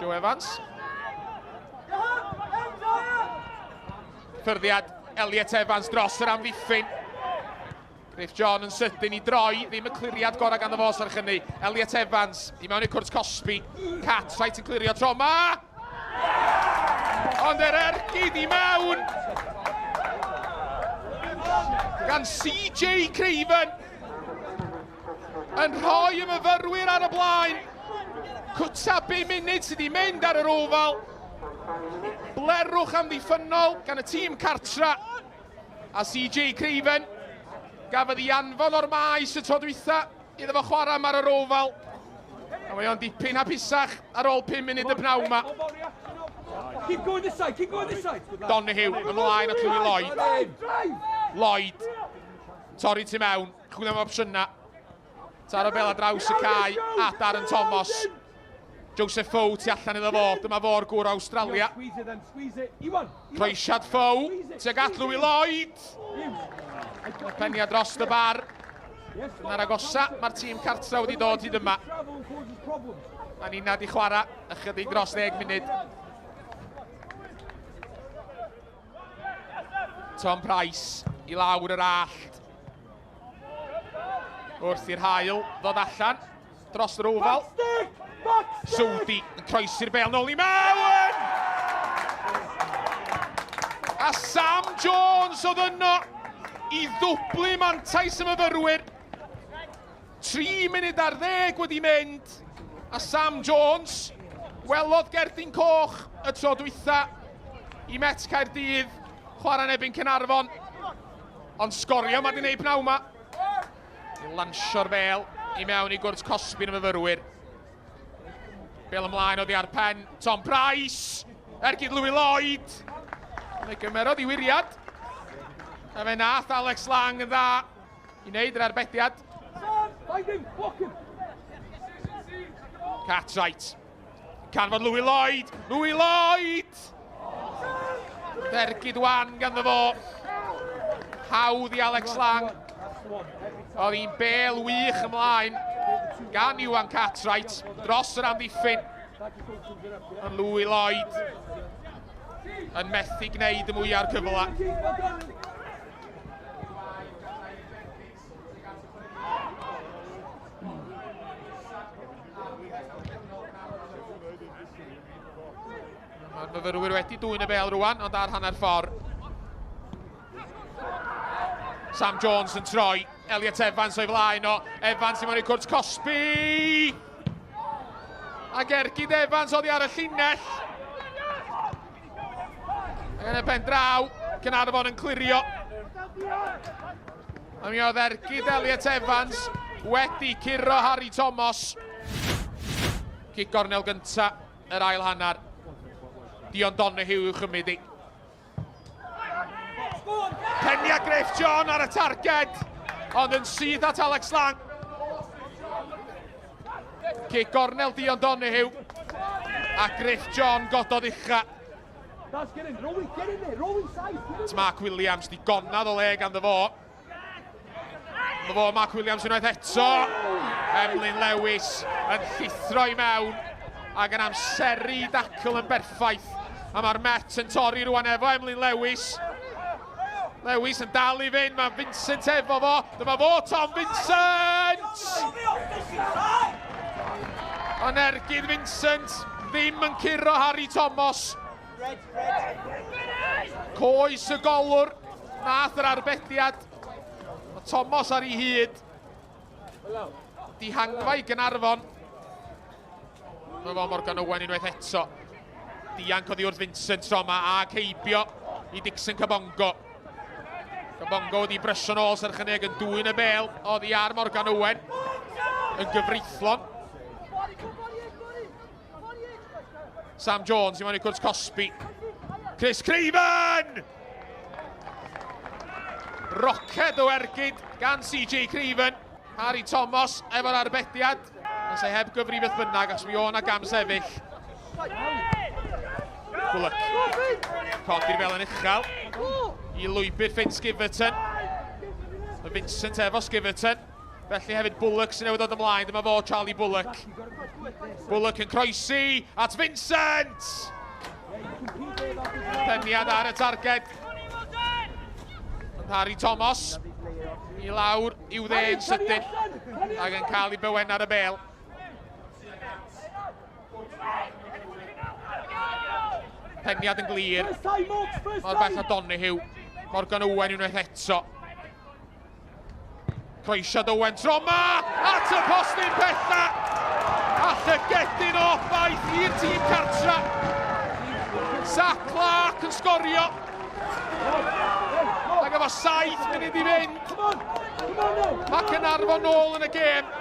Joe Evans. Ffyrddiad Elliot Evans dros yr amddiffyn. Griff John yn sydyn i droi, ddim y cliriad gorau ganddo fo serch hynny. Elliot Evans i mewn i'r cwrt cosbi. Cartwright yn clirio tro ma! Ond yr ergyd i mewn gan CJ Craven yn rhoi y myfyrwyr ar y blaen. Cwta 5 munud sydd wedi mynd ar yr ofal. Blerwch amddiffynnol gan y tîm cartra. A CJ Craven gafodd ei anfon o'r maes y tro dwytha iddo fo chwarae am ar yr ofal. A mae o'n dipyn hapusach ar ôl 5 munud y pnawn yma. Keep going this side, keep going this side. Donahue ymlaen at Louis Lloyd. Lloyd, torri tu mewn, chwilio am opsiynau. Taro bel ar draws y cae a Darren Thomas. Joseph Fow tu allan iddo fo, dyma fo'r gŵr o Awstralia. Croesiad Fow tuag at Louis Lloyd. Peniad dros y bar. Dyna'r agosa mae'r tîm cartra wedi dod hyd yma. A Nina di chwarae ychydig dros 10 munud. Tom Price i lawr yr allt. Wrth i'r hael ddod allan dros yr ofal. Soudi yn croesi'r bel nôl i mewn! A Sam Jones oedd yno i ddwblu mantais y myfyrwyr. 3 munud ar ddeg wedi mynd a Sam Jones welodd gerdyn coch y tro dwytha i Met Caerdydd chwarae yn erbyn Caernarfon. Ond sgorio mae wedi gwneud pnawn yma. I lansio'r bel i mewn i gwrt cosbi'n y myfyrwyr. Bel ymlaen oddi ar pen Tom Price. Ergyd Louis Lloyd. Fe gymerodd i wiriad. A fe nath Alex Lang yn dda i wneud yr arbediad. Cartwright. Canfod Louis Lloyd. Louis Lloyd! Dergyd wan ganddo fo. Hawdd i Alex Lang. Oedd hi'n bel wych ymlaen gan Iwan Cartwright dros yr amddiffyn. Ond Louis Lloyd yn methu gwneud y mwyaf o'r cyfle. Mae'r myfyrwyr wedi dwyn y bel rwan, ond ar hanner ffordd. Sam Jones yn troi. Elliot Evans o'i flaen o. Evans i mewn i cwrt cosbi! Ac ergyd Evans oddi ar y llinell. Ac yn y pen draw, Caernarfon yn clirio. A mi oedd ergyd Elliot Evans wedi curo Harry Thomas. Cic gornel gynta yr ail hanner. Dion Donoghue i'w chymryd i. Penia Griff John ar y targed, ond yn syth at Alex Lang. Cic gornel Dion Donoghue a Griff John gododd ucha. Mark Williams di gonad o le ganddo fo. Mae fo Mark Williams unwaith eto. Emlyn Lewis yn llithro i mewn ac yn amseru dacl yn berffaith. A mae'r Met yn torri rwan efo Emlyn Lewis. Lewis yn dal i fynd, mae Vincent efo fo. Dyma fo, Tom Vincent! Ond ergyd Vincent ddim yn curo Harry Thomas. Coes y golwr, nath yr arbediad. Mae Thomas ar ei hyd. Dihangfa i Gynarfon. Mae fo Morgan Owen unwaith eto. Dianc oddi wrth Vincent tro yma a heibio i Dixon Kabongo. Kabongo wedi brysio nôl serch hynny ac yn dwyn y bel oddi ar Morgan Owen yn gyfreithlon. Sam Jones i mewn i cwrt cosbi. Chris Craven! Roced o ergyd gan CJ Craven. Harry Thomas efo'r arbediad. Ond se heb gyfri beth bynnag, achos mi o na gam sefyll. Bullock. Codi'r fel yn uchel i lwybr Finn Skiverton. Mae Vincent efo Skiverton. Felly hefyd Bullock sy'n newydd dod ymlaen. Dyma fo Charlie Bullock. Bullock yn croesi at Vincent! Peniad ar y targed. Ond Harry Thomas i lawr i'w dde'n sydyn ac yn cael ei bywen ar y bel. Peniad yn glir. Mor bell a Donahue. Morgan Owen unwaith eto. Croesiad Owen Troma at y postyn pella. A llygedyn o obaith i'r tîm cartra. Zach Clark yn sgorio. Ac efo 7 munud i fynd. Mae Caernarfon nôl yn y gêm.